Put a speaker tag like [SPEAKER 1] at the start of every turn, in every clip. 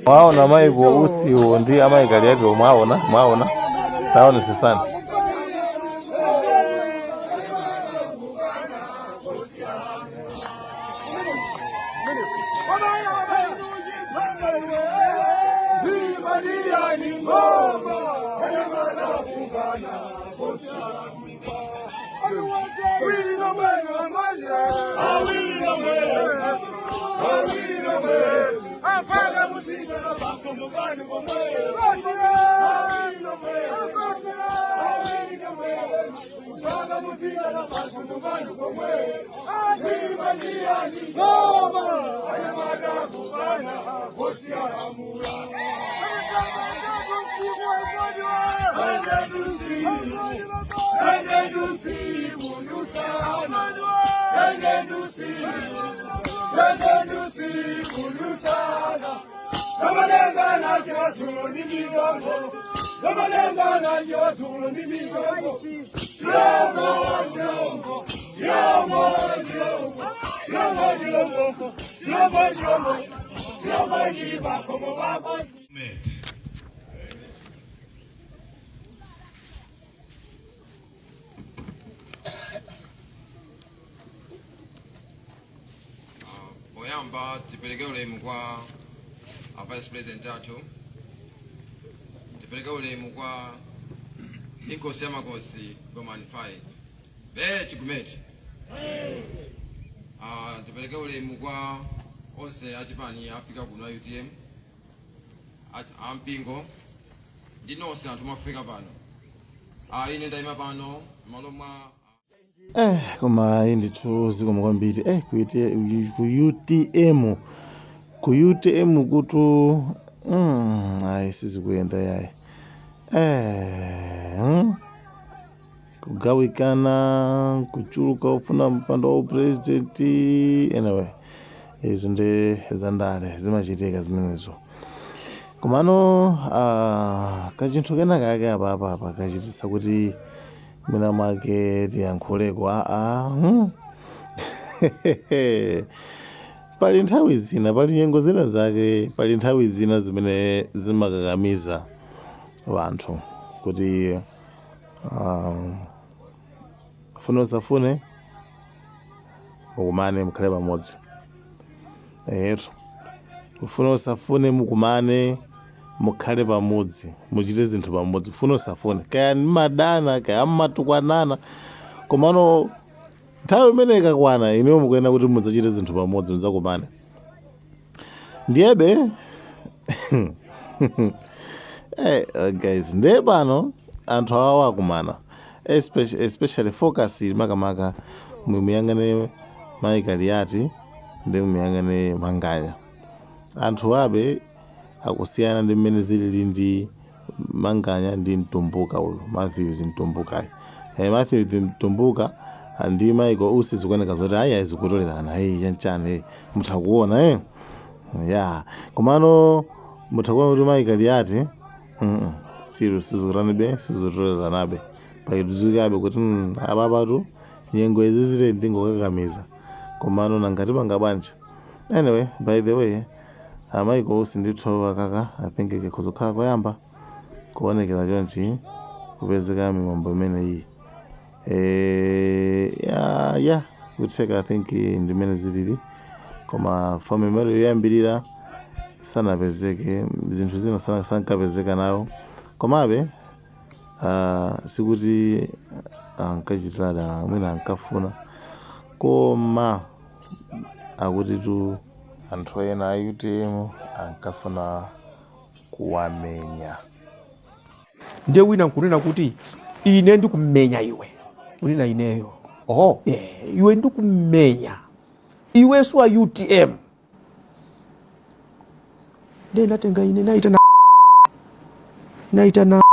[SPEAKER 1] Mwaona Michael Usiwo ndi amayi Kaliatiwo, mwaona, mwaona, taonesesani.
[SPEAKER 2] Poyamba tipereke ulemu kwa a Vice President athu, tipereke ulemu kwa Inkosi ya Makosi Gomani 5 be Chigumeti. Tipereke ulemu kwa onse achipani afika kuno a UTM, ampingo ndi nonse anthu mwafika pano. Ine ndayima pano m'malo mwa
[SPEAKER 1] Koma ayi ndithu, zikomo kwambiri. Ku UTM, ku UTM kutu ayi, sizikuyenda yayi. Kugawikana, kuchuluka ufuna mpando wa upresident. Anyway, izo ndi zandale, zimachitika zimenezo. Komano kachinthu kena kake apapapa kachititsa kuti mwina mwake tiyankhuleko. Aa. Pali nthawi zina, pali nyengo zina zake, pali nthawi zina zimene zimakakamiza wanthu kuti fune usafune mukumane, mukhale pamodzi. Etu, ufune usafune mukumane, mukhale pamodzi, muchite zinthu pamodzi, ufune usafune, kaya mmadana, kaya mmatukwanana, komano nthawi imene ikakwana inuyo mukuyenera kuti mudzachite zinthu pamodzi, mudzakumane. Ndiyebe guys, ndiye pano anthu awawa akumana, especially focus ili makamaka muyang'ane Mai Kaliati ndi muyang'ane Manganya. Anthu abe akusiyana ndi mmene zilili ndi Manganya ndi Mtumbuka uyu, Matthews Mtumbukayo. Matthews Mtumbuka ndi Michael Usi zikuoneka zoti ayi, ayi, zikutolerana, hey, chanchani, hey, mutha kuona ya. Komano mutha kuona kuti Mai Kaliati siru sizikutanibe, sizikutoleranabe, pakudziwikabe kuti apapatu nyengo izi zili ndingokakamiza, komano nangati panga bwanji? Anyway, by the way, a Michael Usi ndithu akaka, I think ikhoza kukhala koyamba kuonekera chonchi, kupezeka mimwambo imene iyi. Ya, kutheka, I think ndimene zilili, koma for memory yoyambirira sanapezeke, zinthu zina sankapezeka nawo. Komabe sikuti ankachitira dala, mwina ankafuna, koma akuti tu anthu ena a UTM ankafuna kuwamenya.
[SPEAKER 3] Ndiye wina nkunena kuti ine ndikummenya iwe, kunena ineyo.
[SPEAKER 4] Oho.
[SPEAKER 3] Iwe ndikummenya iwe, si wa UTM. Ndiye natenga ine naitana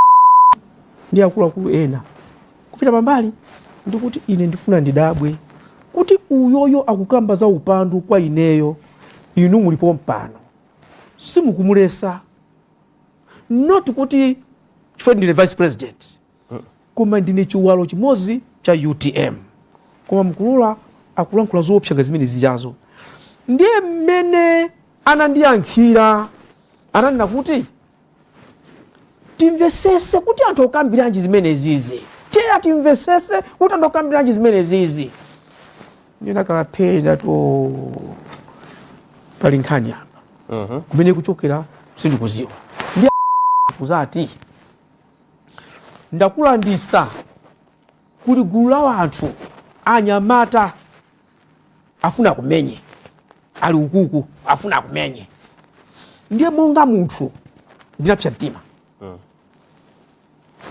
[SPEAKER 3] ndi akuluakulu ena kupita pambali, ndikuti ine ndifuna ndidabwe kuti uyoyo akukamba za upandu kwa ineyo, inu mulipo mpano simukumulesa, not kuti chifukwa ndine vice president, koma ndine chiwalo chimodzi cha UTM, koma mukulola akulankhula zoopsa ngati zimene zijazo. Ndiye mmene anandiyankhira Ananena kuti timvesese kuti anthu okambiranji zimenezizi, tera timvesese kuti anthu okambiranji zimenezizi. Ndinakhala phee, ndati, "Oh, pali nkhani apa kumene kuchokera sindikuziwa." Ndi kuzati ndakulandisa kuli gulu la anthu anyamata afuna kumenye, ali ukuku afuna kumenye. Ndiye monga munthu ndinapsa mtima,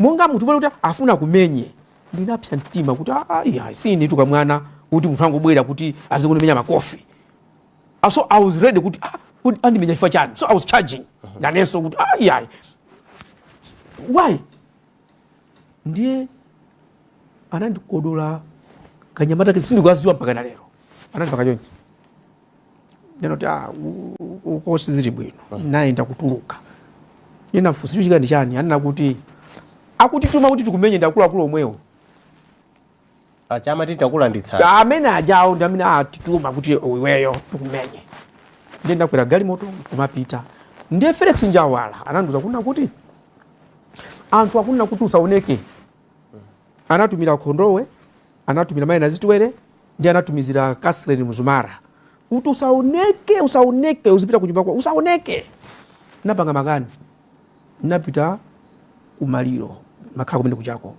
[SPEAKER 3] monga munthu pale kuti afuna kumenye, ndinapsa mtima kuti, "Ah, iya, sini tuka mwana kuti munthu angobwera kuti azikundimenya makofi." Ah, so I was ready kuti, ah, kuti andimenya chifukwa chani? So I was charging nanenso kuti, ah, iya, why? Ndiye anandikodola kanyamata ke sindikukaziwa mpaka na lero, anandipaka chonchi. Ndinoti, ah, uko sizili bwino. Nayenda kutuluka, ndinafunsa chochitika ndi chani. Anena kuti akutituma kuti tikumenye ndi akuluakulu omwewo.
[SPEAKER 4] Achama titakulanditsa.
[SPEAKER 3] Amene ajawo ndi amene atituma kuti iweyo tikumenye. Ndiye ndakwera galimoto kumapita. Ndiye Felix Njawala anandiuza kuna kuti anthu akunena kuti usaoneke. Anatumira Khondowe, anatumira Mayi Nazitwere, ndi anatumizira Catherine Mzumara kuti usaoneke, usaoneke, uzipita kunyumba kwa, usaoneke. Napanga makani, napita kumaliro, makhala kumene kuchako,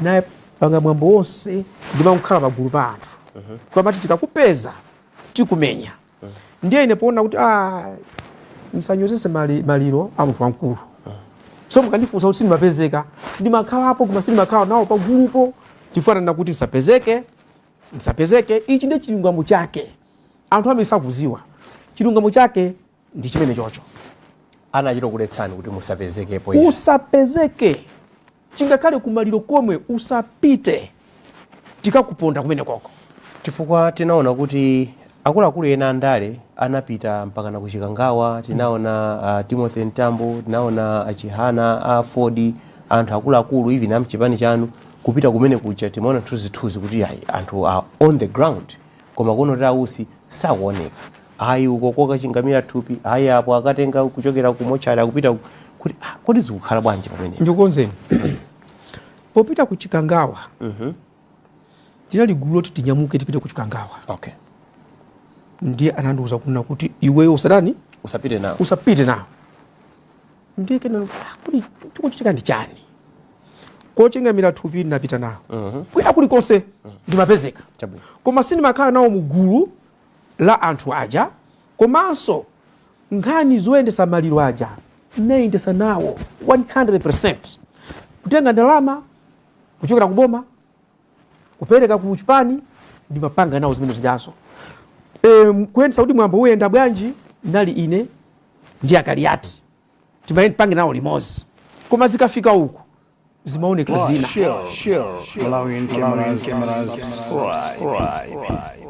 [SPEAKER 3] napanga mwambo wonse, ndimakukhala pagulu pa anthu kwamati tikakupeza tikumenya. Ndiye ine poona kuti, ah, msanyozese maliro a munthu wamkulu. So mukandifunsa kuti sindimapezeka, ndimakhalapo koma sindimakhala nawo pagulupo chifukwa nana kuti msapezeke, msapezeke. Ichi ndiye chilungamo chake, anthu amene sakuziwa chilungamo chake ndi chimene chocho.
[SPEAKER 4] Anachita kuletsani kuti musapezekepo iye.
[SPEAKER 3] Usapezeke, chingakhale kumaliro komwe usapite, tikakuponda kumene koko.
[SPEAKER 4] Chifukwa tinaona kuti akuluakulu ena andale anapita mpakana ku Chikangawa. Tinaona Timothy Mtambo, tinaona achihana a Ford, anthu akuluakulu even amchipani chanu kupita kumene kuja. Timaona mthunzithunzi kuti ayi, anthu are on the ground, koma kuno a Usi sakuoneka ayi, uko kokachingamira thupi ayi, apo akatenga kuchokera ku mochari akupita kuti, ah, kodi zikukhala bwanji pamene?
[SPEAKER 3] Ndikukonzeni, popita ku Chikangawa tinali gulu loti tinyamuke tipite ku Chikangawa. Ndiye anandiuza kunena kuti iweyo usadani?
[SPEAKER 4] Usapite nawo.
[SPEAKER 3] Usapite nawo. Ndiye kena, ah, kuti chikuchitika ndi chani? Kochingamira thupi ndinapita nawo. Kwina kulikonse ndimapezeka. Koma sindimakhala nawo mu gulu la anthu aja. Komanso nkhani zoyendesa maliro aja ndinayendesa nawo 100, kutenga ndalama kuchokera kuboma kupereka ku chipani, ndimapanga nawo zimene zijazo. Kuyendesa kuti mwambo uyenda bwanji, nali ine ndi Akaliati, timapange nawo limodzi. Koma zikafika uku zimaoneka zina.
[SPEAKER 5] Share, share, Malawian cameras, subscribe.